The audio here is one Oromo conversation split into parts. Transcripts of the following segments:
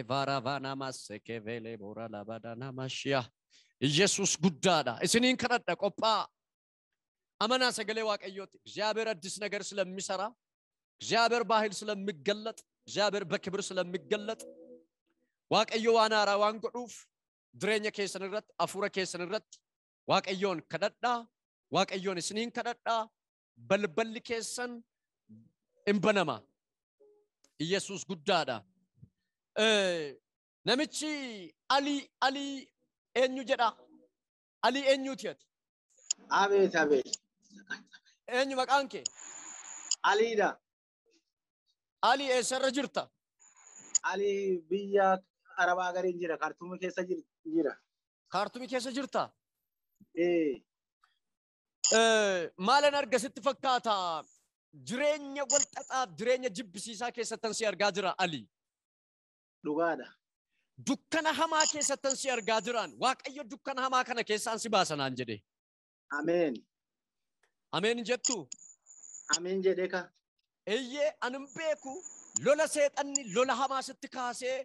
Revaravana sekevele bora labadana mashia. Yesus guddaadha. Isiniin kadhadha qophaa. Amanaa sagalee Waaqayyooti. እግዚአብሔር አዲስ ነገር ስለሚሰራ፣ እግዚአብሔር በኃይል ስለሚገለጥ፣ እግዚአብሔር በክብር ስለሚገለጥ፣ Waaqayyo waan haaraa waan godhuuf jireenya keessan irratti, hafuura keessan irratti Waaqayyoon kadhadhaa. Waaqayyoon isiniin kadhadhaa. Balballi keessan hin banama. Yesus guddaadha. Namichi Alii eenyu jedha? Alii eenyuuti ati? Abeet abeet. Eenyu maqaan kee? Aliidha. Alii eessarra jirta? Alii biyya Arabaa gariin jira. Kaartuumii keessa jira. Kaartuumii keessa jirta? Ee. Maalan arga sitti fakkaata? Jireenya wal xaxaaf jireenya jibbisiisaa keessattan si argaa jira Alii. Dhugaadha. Dukkana hamaa keessattan si argaa jiraan. Waaqayyo dukkana hamaa kana keessaan si baasanaan jedhe. Ameen. Ameen jettu? Ameen jedhee ka. Eeyyee, ani hin beeku lola seexanni lola hamaa sitti kaasee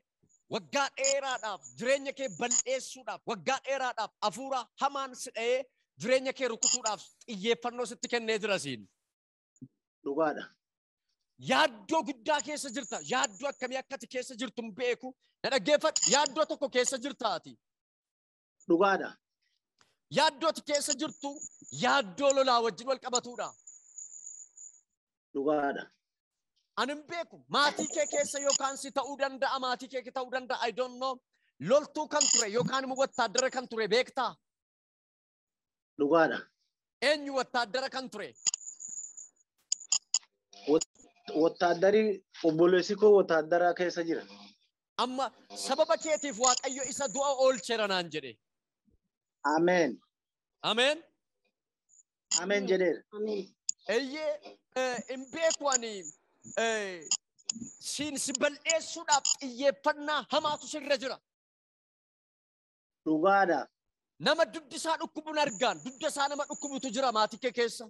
waggaa dheeraadhaaf jireenya kee bal'eessuudhaaf, waggaa dheeraadhaaf hafuura hamaan si dha'ee jireenya kee rukutuudhaaf xiyyeeffannoo sitti kennee jira siin. Dhugaadha. Yaaddoo guddaa keessa jirta. Yaaddoo akkamii akka ati keessa jirtu hin beeku. Na dhaggeeffadhu. Yaaddoo tokko keessa jirta ati. Dhugaadha. Yaaddoo ati keessa jirtu yaaddoo lolaa wajjin wal qabatudha. Dhugaadha. Ani hin beeku. Maatii kee keessa yookaan si ta'uu danda'a, maatii kee ta'uu danda'a. I don't know. Loltuu kan ture yookaan immoo wattaaddara kan ture beektaa? Dhugaadha. Eenyu wattaaddara kan ture? Wattaaddari obboleessi koo wattaaddara keessa jira. Amma sababa keetiif Waaqayyo isa du'a oolcheera naan jedhe. Ameen. Ameen. Ameen jedheera. Eeyyee, hin beeku ani siin si bal'eessuudhaaf xiyyeeffannaa hamaatu sirra jira. Dhugaadha. Nama dugdi isaa dhukkubuun argaan, dugda isaa nama dhukkubutu jira maatii kee keessa.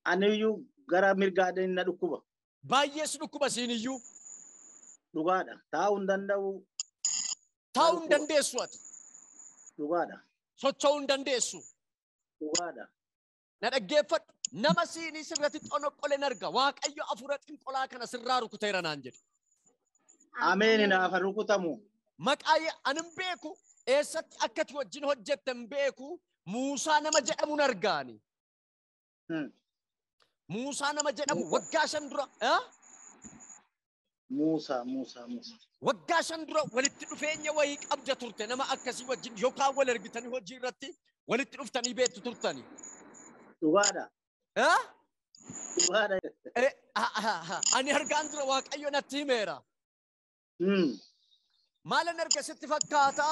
Aniyyuu gara mirgaadhaan na dhukkuba. Baay'ee si dhukkuba siiniyyuu. Dhugaadha. Taa'uu hin danda'u. Taa'uu hin dandeessu ati. Dhugaadha. Socho'uu hin dandeessu. Dhugaadha. Na dhaggeeffadhu. Nama siinii sirratti xonoqqoleen arga. Waaqayyo hafuura xinqolaa kana sirraa rukuteera naan jedhe. Ameen naaf rukutamu. Maqaa ani hin beeku. Eessatti akka ati wajjin hojjette hin beeku. Muusaa nama jedhamuun argaani. Muusaa nama jedhamu waggaa 5 dura. Muusaa Muusaa Muusaa. Waggaa 5 dura walitti dhufeenya wayii qabda turte nama akkasii wajjin yookaan wal argitanii hojii irratti walitti dhuftanii beektu turtani. Dhugaadha. Dhugaadha. Ani argaan dura Waaqayyo natti himeera. Maalan arga sitti fakkaata?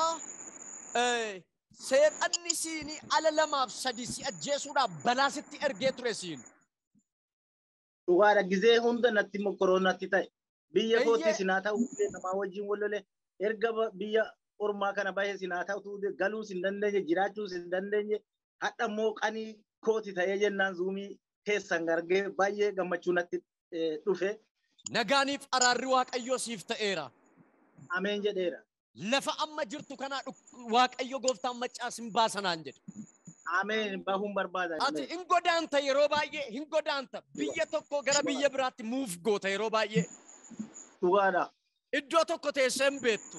Seexanni siinii ala 2 fi 3 si ajjeesuudhaaf balaa sitti ergee ture siin. Dhugaadha. Gizee hunda natti mokkoroo natti ta'e. Biyya kootti sinaa ta'u namaa wajjin wal lole. Erga biyya ormaa kana bahee sinaa ta'u galuus hin dandeenye, jiraachuus hin dandeenye. Hadha immoo qanii kooti ta'ee jennaan zuumii keessan gargee baay'ee gammachuu natti dhufe. Nagaaniif araarri Waaqayyoo siif ta'eera. Ameen jedheera. Lafa amma jirtu kana Waaqayyo gooftaan maccaas hin baasanaan jedhe. Ameen bahuun barbaada. Ati hin godaanta yeroo baay'ee hin godaanta. Biyya tokko gara biyya biraatti muuf goota yeroo baay'ee. Dhugaadha. Iddoo tokko teessee hin beektu.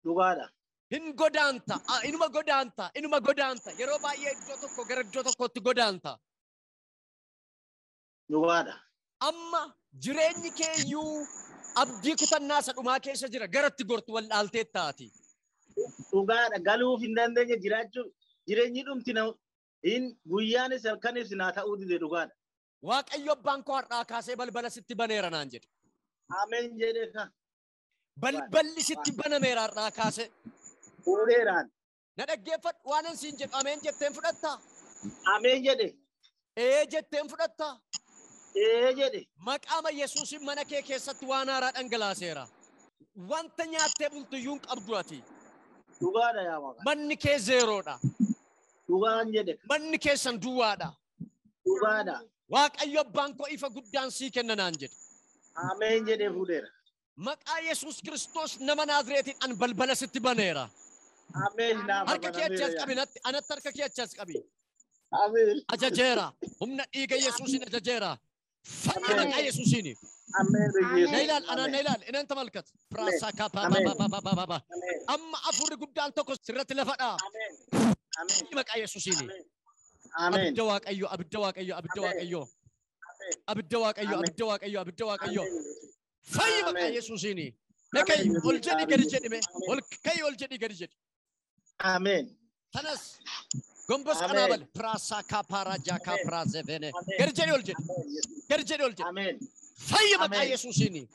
Dhugaadha. Hin godaanta. Inuma godaanta. Inuma godaanta. Yeroo baay'ee iddoo tokko gara iddoo tokkotti godaanta. Dhugaadha. Amma jireenyi keeyyuu abdii kutannaa isa dhumaa keessa jira. Garatti gortu wal dhaaltee taati. Dhugaadha. Galuuf hin dandeenye jiraachuu jireenyi dhumti hin guyyaanis halkanis naa ta'uu dide dhugaadha. Waaqayyo abbaan koo har'aa kaasee balbala sitti baneera naan jedhe. Ameen jedhee ka. Balballi sitti banameera har'aa kaasee. Fuudheeraan. Na dhaggeeffadhu waan an siin jedhu ameen jetteen fudhattaa? Ameen jedhe. Ee jetteen fudhattaa? Ee jedhe. Maqaama Yesuusin mana kee keessatti waan haaraa dhangalaaseera. Wanta nyaattee bultu iyyuu hin qabdu ati. Dhugaadha yaa Waaqa. Manni kee zeeroodha. Dhugaan jedhe. Manni keessan duwwaadha. Dhugaadha. Waaqayyo abbaan koo ifa guddaan sii kenna naan jedhe. Ameen jedhee fuudheera. Maqaa Yesuus Kiristoos nama Naazreetiin an balbala sitti baneera. Ameen naaf Harka kee achi as banameera. qabi natti anatti harka kee achi as qabi. Ameen. Ajajeera. Humna dhiiga Yesuusiin ajajeera. Fayyi Ameen. maqaa Yesuusiin. Ameen Na Yesuus. ilaal anaan na Ameen. ilaal inaan tamalkat. Piraasaa kaapaa Ameen. ba ba ba ba ba. Ameen. Amma afurri guddaan tokko sirratti lafa dhaa. Ameen. Ameen. Fayyi maqaa Yesuusiin. Ameen. Ameen. Abidda Waaqayyo abidda Waaqayyo abidda Ameen. Waaqayyo Ameen. abidda Waaqayyo Ameen. abidda Waaqayyo abidda Waaqayyo. Ameen. Fayyi maqaa Ameen. Yesuusiin. Mee ka'i Ameen. ol jedhi gadi Ameen. jedhi mee Ameen. ol ka'i ol jedhi gadi jedhi. Ameen. Tanas gombos kanaa Ameen. bal piraasaa kaapaaraa jaakaa Ameen. piraazevene Ameen. gadi jedhi ol jedhi Ameen. Yesuus. gadi jedhi ol jedhi. Ameen. Fayyi maqaa Ameen. Yesuusiin. Ameen.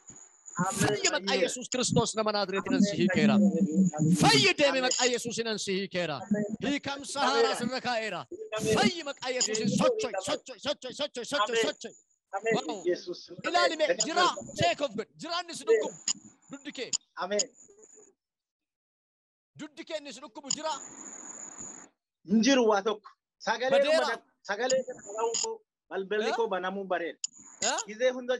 Fayyi maqaa Fayyeera. Yesuus Kiristoos nama Naazreetiin an si Ameen. hiikeera. Fayyeera. Fayyi deeme Ameen. maqaa Yesuusiin an si hiikeera. Ameen. Hiikamsa haaraa Hiikameera. sirra kaa'eera. Hiikameera. Fayyi maqaa Yesuusiin socho'i socho'i socho'i socho'i socho'i Ameen. socho'i. Ameen. Wow. Yesuus. Ilaali mee jira check of God jiraanni si dhukkubu duddi kee Ameen. duddi kee inni si dhukkubu jira Hin jiru waa tokko. Sagalee badeera. Sagalee kana dhaga'uun koo balballi Eh? koo banamuu bareeda. Eh? Gizee hunda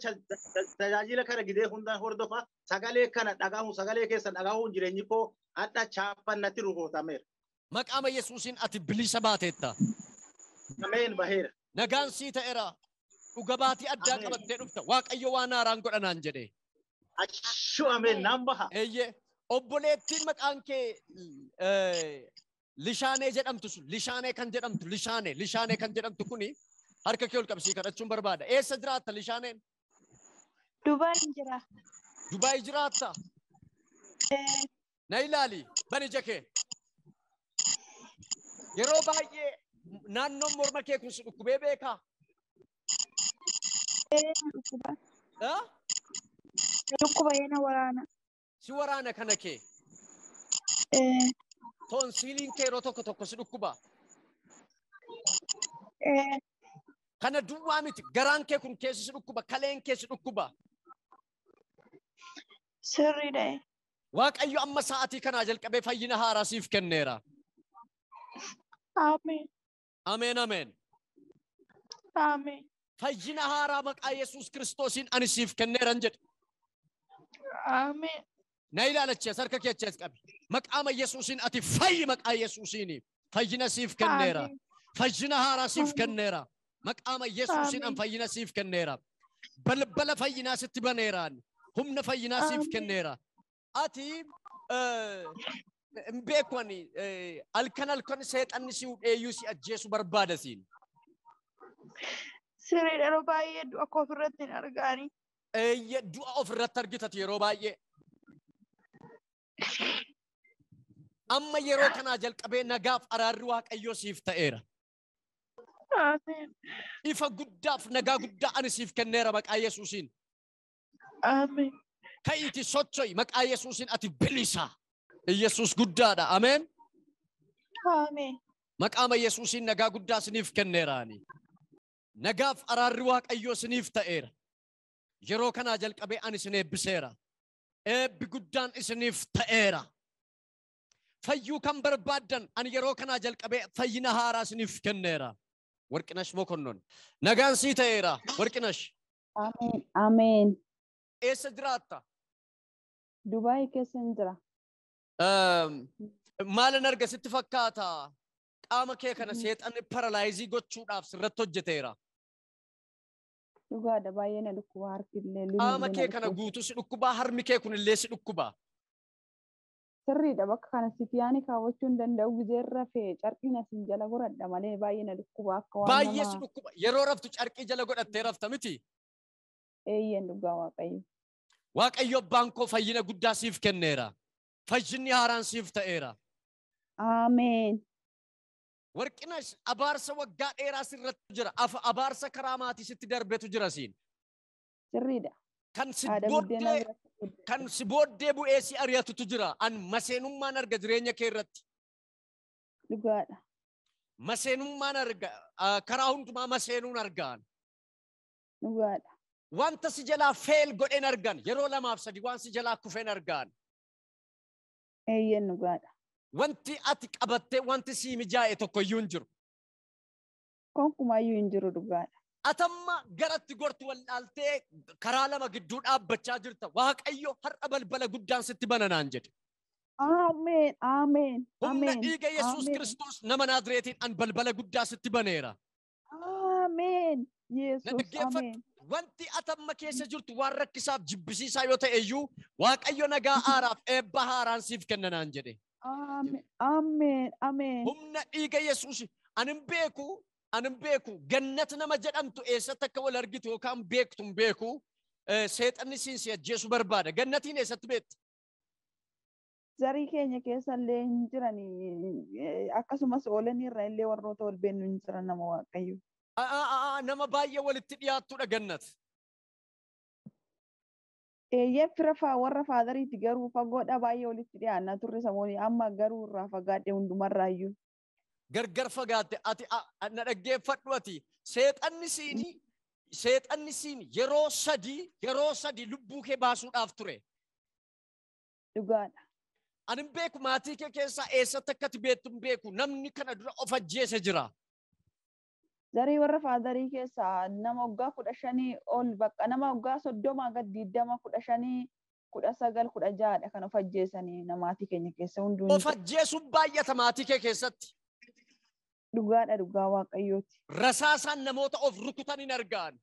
tajaajila kana gizee hunda hordofa sagalee kana dhagahuun sagalee keessa dhagahuun jireenyi koo hadha chaappaan natti rukutameera. Maqaama Yesuusiin ati bilisa baateetta. Ameen baheera. Nagaan sii ta'eera. Dhuga baatii addaa Ameen. qabattee dhufta. Waaqayyo waan haaraan godhanaan jedhe. Ashuu ameen naan baha. Eeyyee. Obboleettiin maqaan kee Lishaanee jedhamtu sun Lishaanee kan jedhamtu Lishaanee Lishaanee kan jedhamtu kuni harka kee ol qabsii kadhachuun barbaada. Eessa jiraatta Lishaaneen? Dubaay jira. Dubaay jiraatta. Na ilaali bani ija kee. Yeroo baay'ee naannoon morma kee kun si dhukkubee beekaa? Dhukkuba. Eh? Dhukkuba yana waraana. Si waraana kana kee. Toonsiiliin kee yeroo tokko tokko si dhukkuba. Kana duwwaa miti garaan kee kun keessi si dhukkuba kaleen kee si dhukkuba. Sirriidha. Waaqayyo amma sa'aatii kanaa jalqabee fayyina haaraa siif kenneera. Ameen. Ameen ameen. Ameen. Fayyina haaraa maqaa Yesuus Kiristoosiin ani siif kenneeran jedhe. Ameen. Na ilaalachi as harka kee achi as qabi. Maqaama Yesuusiin ati fayyi maqaa Yesuusiin fayyina siif kenneera. Ameen. Fayyina haaraa siif Ameen. kenneera. Maqaama Yesuusiin an Ameen. fayyina siif kenneera. Balbala fayyinaa sitti baneeraan. Humna fayyinaa siif Ameen. kenneera. Ati hin beeku ani halkan halkan seexanni si hudheeyyuu si ajjeesu barbaada siin. Sirriidha yeroo baay'ee du'a koo ofirratti hin argaani. Eeyyee du'a ofirratti argitati yeroo baay'ee. Amma yeroo kanaa jalqabee nagaaf araarri Waaqayyoo siif ta'eera. Ameen. Ifa guddaaf nagaa guddaa ani siif kenneera maqaa Yesuusiin. Ameen. Ka'iiti socho'i maqaa Yesuusiin ati bilisa. Yesuus guddaadha. Ameen. Ameen. Maqaama Yesuusiin nagaa guddaa isiniif kenneera ani. Nagaaf araarri Waaqayyoo isiniif ta'eera. Yeroo kanaa jalqabee ani isin eebbiseera. Eebbi guddaan isiniif ta'eera. Fayyuu kan barbaaddan ani yeroo kanaa jalqabee fayyina haaraa isiniif kenneera. Warqinash Mokonnon. Nagaan sii ta'eera. Warqinash. Ameen. Ameen. Eessa jiraatta? Dubaay keessa hin jira. Maalan arga sitti fakkaata? Qaama kee kana seexanni paralaayizii gochuudhaaf sirratti hojjeteera. Dhugaadha baay'ee na dhukkuba harki illee lubni Qaama illee na kee kana dhukkuba. guutuu si dhukkuba harmi kee kun illee si dhukkuba. Sirriidha bakka kana sitiyaanii kaawwachuu hin danda'u gizeen rafee carqiin asin jala godhadha malee baay'ee na dhukkuba akka waan Baay'ee si nama dhukkuba. Yeroo raftu carqii jala godhattee rafta miti. Eeyyeen dhugaa Waaqayyo. Waaqayyo abbaan koo fayyina guddaa siif kenneera. Fayyinni haaraan siif ta'eera. Ameen. Warqinash abaarsa waggaa dheeraa sirratti jira. Abaarsa karaa maatii sitti darbetu jira siin. Sirriidha. Kan si Haadha buddeenaa booddee biratti guddate. kan si booddee bu'ee si ari'atutu jira. An maseenummaan arga jireenya kee irratti. Dhugaadha. Maseenummaan arga karaa hundumaa maseenuun argaan. Dhugaadha. Wanta si jalaa feel godheen argan yeroo lamaaf sadi waan si jalaa kufeen argaan. Eeyyeen dhugaadha. Wanti ati qabattee wanti sii mijaa'e tokko iyyuu hin jiru. Konkumaayyuu hin jiru dhugaadha. Atamma garatti gortu wallaaltee karaa lama gidduu dhaabbachaa jirta. Waaqayyo har'a balbala guddaan sitti bana naan jedhe. Ameen. Ameen. Humna Ameen. dhiiga Yesuus Ameen. Kiristoos nama Naazreetiin an balbala guddaa sitti baneera. Ameen. Na Yesuus. dhaggeeffadhu. Ameen. Wanti atamma keessa jirtu waan rakkisaaf jibbisiisaa yoo ta'e iyyuu Waaqayyo nagaa haaraaf eebba haaraan siif kenna naan jedhe. Ameen. Ameen. Ameen. Humna dhiiga Yesuus ani hin beeku, ani hin beeku, Gannat nama jedhamtu eessatti akka wal argitu yookaan beektu hin beeku. Seexanni siin si ajjeesuu barbaada. Gannatiin eessatti beekta? Zarii keenya keessa illee hin jiran, akkasumas oolan irra illee warroota wal beennu hin jiran, nama Waaqayyo. Nama baay'ee walitti dhiyaattudha Gannat. Eeyyee, fira faa warra faadariiti, garuu fagoodha, baay'ee walitti dhiyaannaa turre samooni, amma garuu irraa fagaadhe hundumarraayyuu. Gargar fagaatte. Ati na dhaggeeffadhu, ati seexanni siin yeroo sadi lubbuu kee baasuudhaaf ture. Dhugaadha. Ani hin beeku, maatii kee keessaa eessatti akka ati beektu hin beeku, namni kana dura of ajjeese jira. Zarii warra faadarii keessaa nama waggaa 15 ol, bakka nama waggaa 30 gad, 20, 15, 19, 16dha kan of ajjeesanii maatii keenya keessa hunduu. Of ajjeesuun baay'ata maatii kee keessatti. Dhugaadha, dhugaa Waaqayyooti. Rasaasaan namoota of rukutan hin argaan.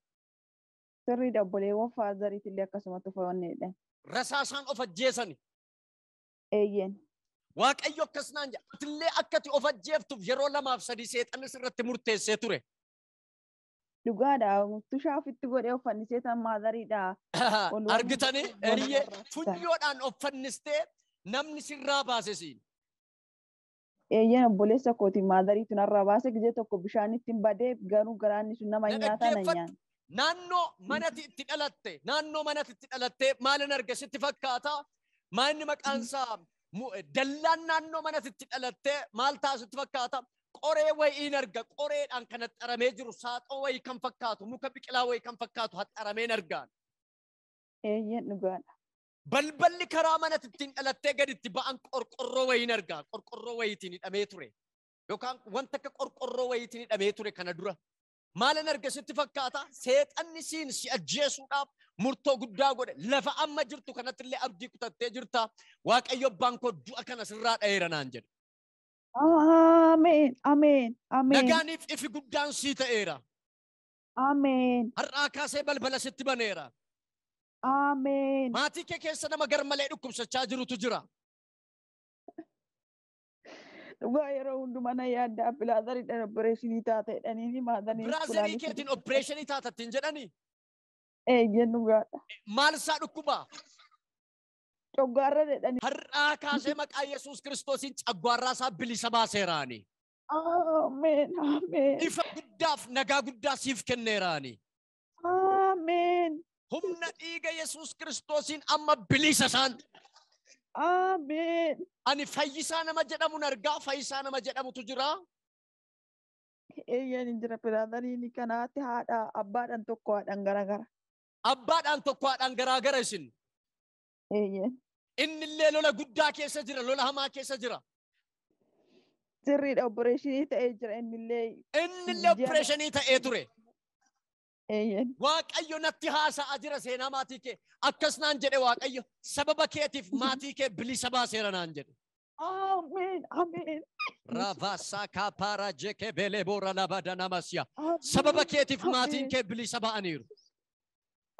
Sirriidha, obboleewwan faadariitti illee akkasumatti of wanneedha. Rasaasaan of ajjeesani. Eeyyeen. Waaqayyo akkas naan jedha. Atillee akka ati of ajjeeftuuf yeroo lamaaf sadii seexanni sirratti murteessee ture. Dhugaadha. Tushaa ofitti godhee of fannisee tan maadariidha. Argitanii, eeyyee, funyoodhaan of fannistee namni sirraa baase siin. Eeyyeen, obboleessa kooti maadariitu narraa baase. Gizee tokko bishaan ittiin badee, garuu garaanni sun nama Na nyaataa na dhaggeeffadhu. nyaanne. Naannoo manati itti dhalatte maalin arga sitti fakkaata? Maalni maqaan isaa dallaan naannoo manati itti dhalatte maal ta'a sitti fakkaata? Qoree wayiin arga, qoreedhaan kan haxaramee jiru, saaxoo wayii kan fakkaatu, muka biqilaa wayii kan fakkaatu haxarameen argaan. Eeyyeen, dhugaadha. Balballi karaa manati ittiin dhalattee gaditti ba'an qorqorroo wayiin argaa, qorqorroo wayiitiin hidhamee ture. Yookaan wanta akka qorqorroo wayiitiin hidhamee ture kana dura. Maalin arga sitti fakkaata? Seexanni siin si ajjeesuudhaaf murtoo guddaa godhe. Lafa amma jirtu kanatti illee abdii kutattee jirta. Waaqayyo abbaan koo du'a kana sirraa dha'eera naan jedhe. Ameen. Ameen. Ameen. Nagaaniif ifi guddaan sii ta'eera. Ameen. Har'aa kaasee balbala sitti baneera. Ameen. Maatii kee keessa nama garmalee dhukkubsachaa jirutu jira. Dhugaa, yeroo hundumaa na yaadda, bilaazariidhaan opereeshinii taateedhaniini maadanii. Biraazarii keetiin opereeshinii taatattiin jedhanii. Eeyyeen, dhugaadha. Maal isaa dhukkubaa? Coggaarra jedhani. Har'aa kaasee maqaa Yesuus Kiristoosiin caggaarraa isaa bilisa baaseeraani. Ameen. Ameen. Ifa guddaaf nagaa guddaa siif kenneeraani. Ameen. Humna dhiiga Yesuus Kiristoosiin amma bilisa isaan. Ameen. Ani Fayyisaa nama jedhamuun argaa, Fayyisaa nama jedhamutu jira. Eeyyeen, hin jira, biraazariin kanaatti haadha abbaadhaan tokko, haadhaan garagara. Abbaadhaan tokko, haadhaan garaagara isin. Eeyyeen. Inni illee lola guddaa keessa jira, lola hamaa keessa jira. Sirriidha, opereeshinii ta'ee jira innillee. Inni illee opereeshinii ta'ee ture. Eeyyeen. Waaqayyo natti haasa'aa jira seenaa maatii kee. Akkas naan jedhe Waaqayyo, sababa keetiif maatii kee bilisa baaseera naan jedhe. Ameen. Ameen. Ravasa kapara jeke bele bora labada namasya. Sababa keetiif maatiin kee bilisa ba'aniiru.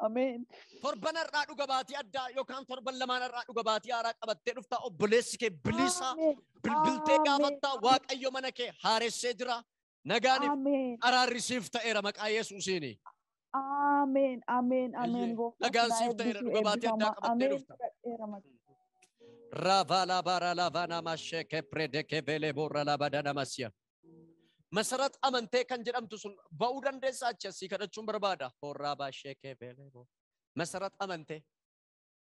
Ameen. Torban har'aa dhuga baatii addaa yookaan torban lamaan har'aa dhuga baatii haaraa qabattee dhuftaa, obboleessi kee bilisa Ameen. bilbiltee Ameen. gaafattaa. Waaqayyo mana kee haaressee jira. Nagaaniif Ameen. araarri siif ta'eera maqaa Yesuusiini. Ameen. Ameen. Ameen. Eeyyee. Gooftaan Nagaan naa siif ta'eera, eebbisu, dhuga baatii addaa eebbifamaa. qabattee Ameen. dhufta. Fudhadheera maqaa. Ravala bara lavana masheke predeke bele bora labada namasya. Masarat Amantee kan jedhamtu sun ba'uu dandeessaa, achi asii kadhachuun barbaada. Horraa baasheke bele bo. Masarat Amantee.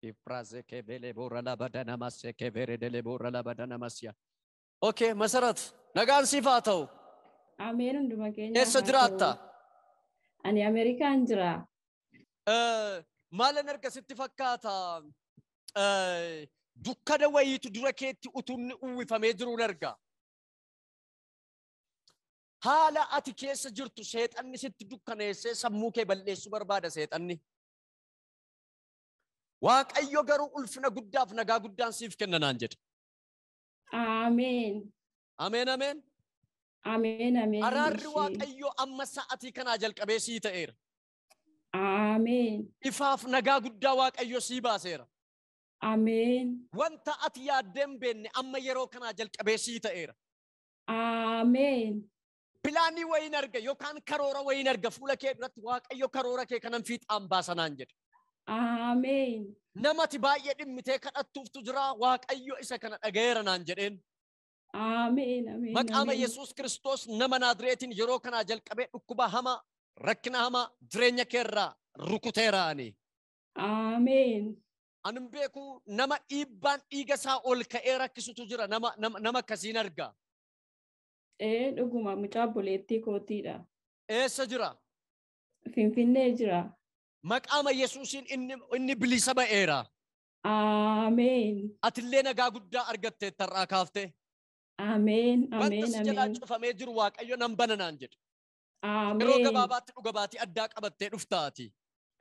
Ifrazeke bele bora labada namaseke bere dele bora labada namasya. Okay, Masarat, nagaan siif haa ta'u. Ameen, hunduma keenya. Eessa jiraatta? Ani Ameerikaan jira. Maalan erga sitti fakkaata? Dukkana wayiitu dura keetti utuu inni uwwifamee jiruun arga. Haala ati keessa jirtu seexanni sitti dukkaneessee sammuu kee balleessuu barbaada seexanni. Waaqayyo garuu ulfina guddaaf nagaa guddaan siif kenna naan jedhe. Ameen. Ameen ameen. Ameen ameen. Araarri Waaqayyo amma sa'atii kanaa jalqabee sii ta'eera. Ameen. Ifaaf nagaa guddaa Waaqayyo sii baaseera. Ameen. Wanta ati yaaddee hin beekne amma yeroo kanaa jalqabee sii ta'eera. Ameen. Pilaanii wayiin arga yookaan karoora wayiin arga fuula kee duratti Waaqayyo karoora kee kanan fiixaan baasanaan jedhe. Ameen. Namati baay'ee dhimmitee kadhattuuftu jira Waaqayyo isa kana dhaga'eera naan jedheen. Ameen ameen. Maqaama Yesuus Kiristoos nama Naazreetiin yeroo kanaa jalqabee dhukkuba hamaa rakkina hamaa jireenya keerraa rukuteera ani. Ameen. Ani hin beeku nama dhiibbaan dhiiga isaa ol ka'ee rakkisutu jira nama akkasiin arga. Dhuguma mucaa obboleettii kootiidha. Eessa jira? Finfinnee jira. Maqaama Yesuusiin inni bilisa ba'eera. Ameen. Atillee nagaa guddaa argattee tarraa kaaftee. Ameen ameen Wanta si jalaa cufamee jiru Waaqayyo nan bana naan jedhe. Ameen. Yeroo gabaabaatti dhuga baatii addaa qabattee dhuftaati.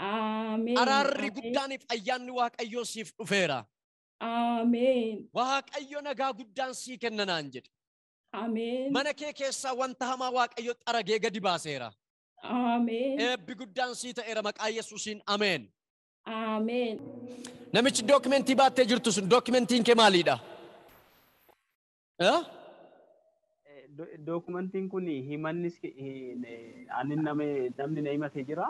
Ameen. Araarri guddaaniif ayyaanni Waaqayyoo siif dhufeera. Ameen. Waaqayyo nagaa guddaan sii kenna naan jedhe. Ameen. Mana kee keessaa wanta hamaa Waaqayyo xaragee gadi baaseera. Ameen. Eebbi guddaan sii ta'eera maqaa Yesuusiin ameen. Ameen. Namichi dookimentii baattee jirtu sun dookimentiin kee maaliidha? Dookumentiin kun himannis ani namni na himatee jira.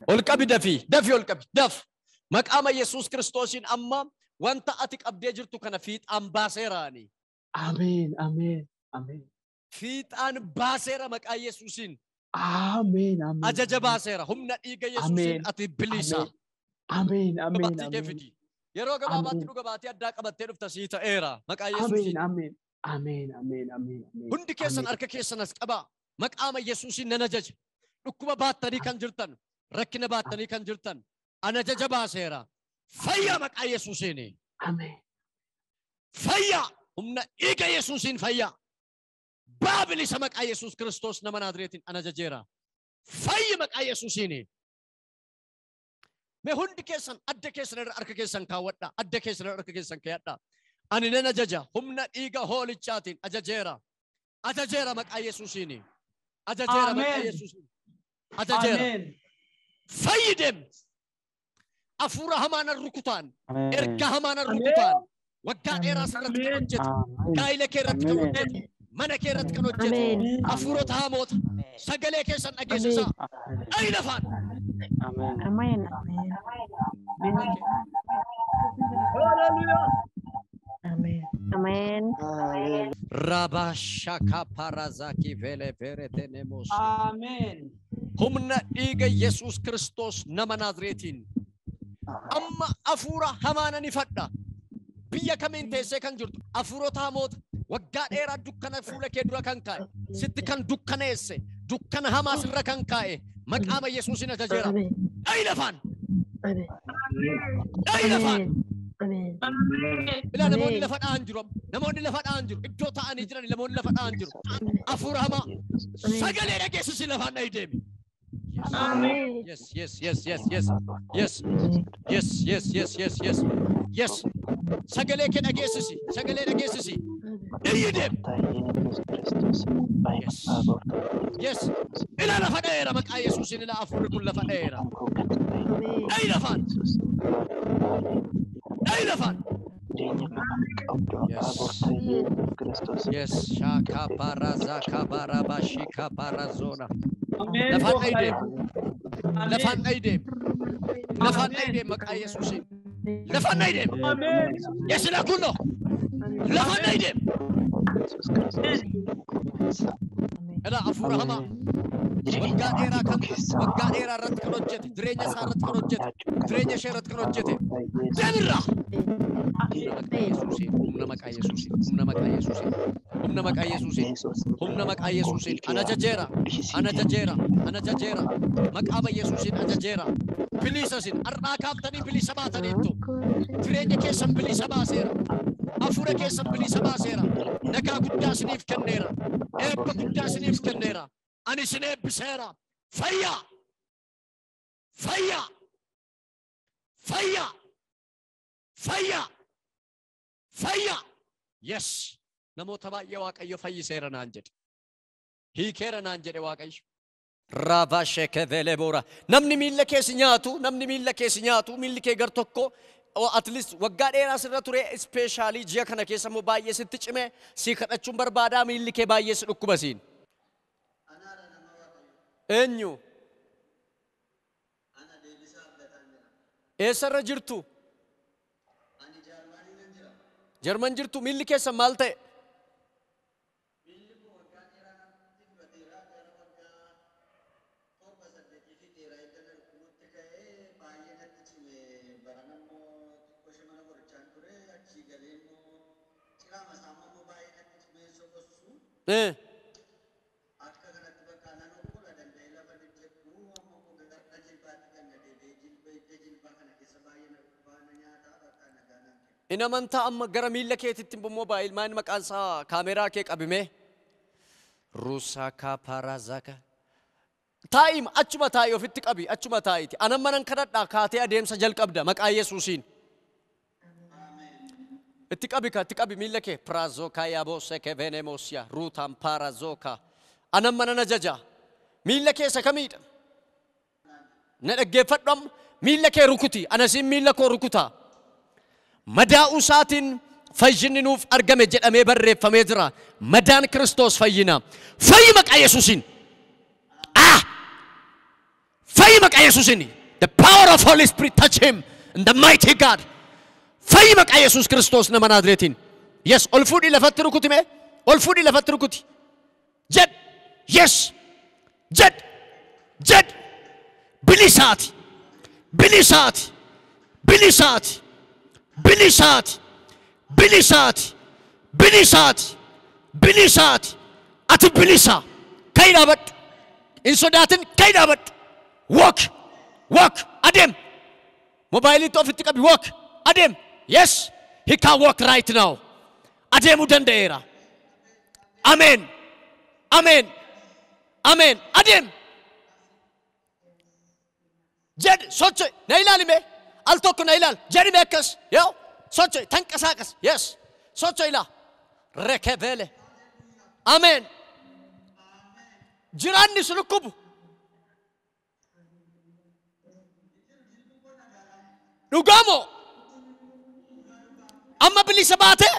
Ol qabi dafii dafii ol qabi daf. Maqaama Yesuus Kiristoosiin amma wanta ati qabdee jirtu kana fiixaan baaseera ani. Ameen ameen ameen. Fiixaan baaseera maqaa Yesuusiin. Ameen ameen. Ajaja baaseera humna dhiiga Yesuusiin ati bilisa. Ameen ameen ameen. Yeroo gabaabaatti dhuga baatii addaa qabattee dhufta sii ta'eera maqaa Yesuusiin. Ameen ameen ameen ameen ameen. Hundi keessan harka keessan as qabaa maqaama Yesuusiin nan ajaja. Dhukkuba baattanii kan jirtan rakkina baattanii kan jirtan ana ajaja baaseera. Fayyaa maqaa Yesuusiin. Ameen. Fayyaa humna dhiiga Yesuusiin fayyaa. Baabilisa maqaa Yesuus Kiristoos nama Naazreetiin ana ajajeera. Fayyi maqaa Yesuusiin. Mee hundi keessan adda keessan irra harka keessan kaawwadhaa. Adda keessan irra harka keessan kaa'adhaa. Ani nan ajaja humna dhiiga hoolichaatiin ajajeera. Ajajeera maqaa Yesuusiin. Ajajeera maqaa Yesuusiin. Ajajeera. Fayyi deem. Afuura hamaan rukutaan. Erga hamaan rukutaan. Waggaa dheeraa sirratti kan hojjetu. Gaa'ila kee irratti kan hojjetu. Mana kee irratti kan hojjetu. Afuurota hamoota. Sagalee keessan dhageessisaa. Dhayi lafaan. Ameen. Ameen. Rabashaka parazaki vele vere tenemos. Ameen. Humna dhiiga Yesuus Kiristoos nama Naazreetiin. Amma afuura hamaa ni fadha. Biyya kamiin teessee kan jirtu afuurota hamoota waggaa dheeraa dukkana fuula kee dura kan kaa'e sitti kan dukkaneesse dukkana hamaa sirra kan kaa'e maqaama Yesuusiin ajajeera. Dhayi lafaan. Dhayi lafaan. Ilaa namoonni lafa dha'an jiru. Namoonni lafa dha'an jiru. Iddoo taa'anii jiran namoonni lafa dha'an jiru. Afuura hamaa sagalee dhageessisi lafaan dhayi deemi. Yes, yes, yes, yes, yes, yes, yes, yes, yes, yes, yes, yes. Sagalee kee dhageessisi. Sagalee dhageessisi. Iyyi deemi. Yes. Yes. Ilaa lafa dha'eera maqaa Yesuusiin ilaa afuurri kun lafa dha'eera. Dhayi lafaan. Dhayi lafaan. Yes. Yes. Shaka barazaka barabashika barazona. Lafaan dhayi deemi. Lafaan dhayi deemi. Lafaan dhayi deemi maqaa Yesuusiin. Lafaan dhayi deemi. Yes ilaa kunno. Lafaan dhayi deemi. Ilaa afuura hamaa. Waggaa dheeraa kan waggaa dheeraa irratti kan hojjete jireenya isaa irratti kan hojjete jireenya ishee irratti kan hojjete deemirraa. Humna maqaa Yesuusiin humna maqaa Yesuusiin humna maqaa Yesuusiin humna maqaa Yesuusiin humna maqaa Yesuusiin ana ajajeera ana ajajeera ana ajajeera maqaama Yesuusiin ajajeera bilisa isin har'aa kaaftanii bilisa baataniittu jireenya keessan bilisa baaseera hafuura keessan bilisa baaseera nagaa guddaa isiniif kenneera eebba guddaa isiniif kenneera. Ani isin eebbiseera. Fayyaa! Fayyaa! Fayyaa! Fayyaa! Fayyaa! Yes! Namoota baay'ee Waaqayyo fayyiseera naan jedhe. Hiikeera naan jedhe Waaqayyo. Raabashekeveleboora. Namni miilla kee si nyaatu, namni miilla kee si nyaatu, miilli kee gar tokko at least waggaa dheeraa sirra ture, especially ji'a kana keessa immoo baay'ee sitti cime, si kadhachuun barbaadaa, miilli kee baay'ee si dhukkuba siin. Eenyu? Eessarra jirtu? Jarman jirtu. Miilli keessan maal ta'e? In amantaa amma gara miilla keetitti immoo baay'ee maqaan isaa kaameraa kee qabime. Rusaaka parazaka. Taa'im, achuma taa'i, ofitti qabi, achuma taa'iti. Anan manan kadhadhaa, kaatee adeemsa jalqabda maqaa Yesuusiin. Itti qabi ka, itti qabi miilla kee. Prazoka yaabose kevenemosya ruutaan parazoka. Anan manan ajaja. Miilla kee isa kamiidha? Na dhaggeeffadhu amma, miilla kee rukuti. Anasiin miilla koo rukutaa. Madaa'uu isaatiin fayyinni nuuf argame jedhamee barreeffamee jira. Madaan Kiristoos fayyina. Fayyi maqaa Yesuusiin. Ah! Fayyi maqaa Yesuusiin. The power of Holy Spirit touch him and the mighty God. Fayyi maqaa Yesuus Kiristoos nama Naazreetiin. Yes, ol fuudhii lafatti rukuti mee? Ol fuudhii lafatti rukuti. Jedh. Yes. Jedh. Jedh. Bilisaati. Bilisaati. Bilisaati. Bilisaati. Bilisaati. Bilisaati. Bilisaati. Ati bilisa. Ka'i dhaabadhu. Hin sodaatin, ka'i dhaabadhu. Walk. Walk. Adeem. Moobaayiliitti ofitti qabi. Walk. Adeem. Yes. He can walk right now. Adeemuu danda'eera. Ameen. Ameen. Ameen. Adeem. Jedh, socho'i. Na ilaali mee. Al tokko na ilaali. Jedhi mee akkas. Yoo. Socho'i. Tanqasaaqas. Yes. Socho'i ilaa. Rekebele. Ameen. Jiraanni si dhukkubu. Dhugaamoo? Amma bilisa baate?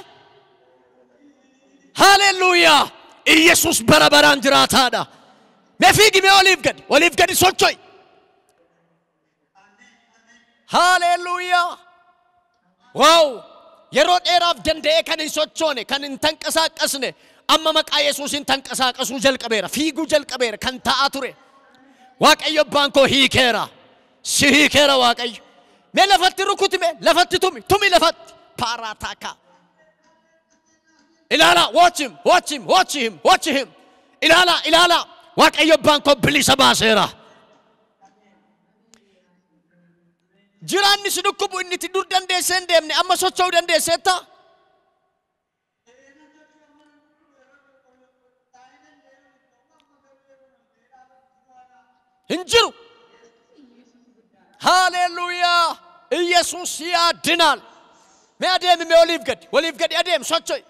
Haleluuyaa! Iyesuus bara baraan jiraataadha. Mee fiigi mee, oliif gadi, oliif gadi socho'i. Haleluuyaa! Wow! Yeroo dheeraaf danda'ee kan hin sochoone, kan hin tanqasaaqasne, amma maqaa Yesuusiin tanqasaaqasuu jalqabeera, fiiguu jalqabeera kan ta'aa ture. Waaqayyo abbaan koo hiikeera. Si hiikeera Waaqayyo. Mee lafatti rukuti mee, lafatti tumi, tumi lafatti. Paaraataaka. Ilaala, watch him, watch him, watch him, watch him. Ilaala, ilaala. Waaqayyo abbaan koo bilisa baaseera. Jiraanni si dhukkubu inni itti dur dandeessee hin deemne amma socho'uu dandeesseetta? Hin jiru. Haleluuyaa! Iyesuus ያድናል. Mee adeemi mee, oliif gadi, oliif gadi adeem, socho'i.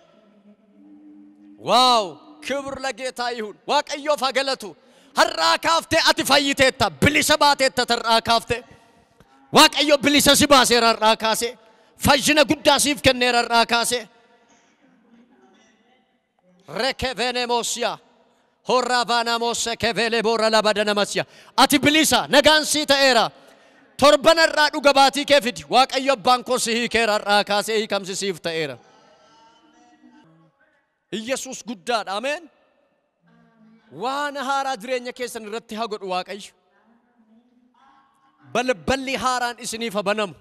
Wow! ክብር ለጌታ ይሁን። Waaqayyoof haa galatu. Har'aa kaaftee ati fayyiteetta, bilisa baateetta har'aa kaaftee. Waaqayyo bilisa si baaseera har'aa kaasee. Fayyina guddaa siif kenneera har'aa kaasee. Rekevenemosiya. Horraavaanamose kevele boora labadanamasiya. Ati bilisa, nagaan sii ta'eera. Torban irraa dhuga baatii kee fidi. Waaqayyo abbaan koo si hiikeera har'aa kaasee, hiikamsi siif ta'eera. Iyesuus guddaadha. Ameen. Waan haaraa jireenya keessan irratti haa godhu Waaqayyo. Balballi haaraan isiniif haa banamu.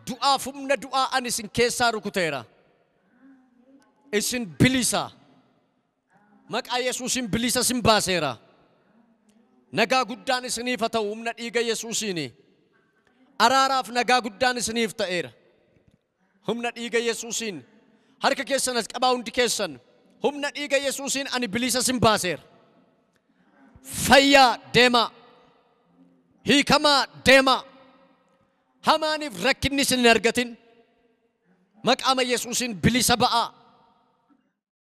Du'aaf humna du'aa ani isin keessaa rukuteera. Isin bilisa. Maqaa Yesuusin bilisa isin baaseera. Nagaa guddaan isiniif haa ta'u humna dhiiga Yesuusiini. Araaraaf nagaa guddaan isiniif ta'eera. Humna dhiiga Yesuusiin. Harka keessan as qabaa hundi keessan. Humna dhiiga Yesuusiin ani bilisa isin baaseera. Fayyaa deemaa. Hiikamaa deemaa. Hamaaniif rakkinni isin hin argatin. Maqaama Yesuusiin bilisa ba'aa.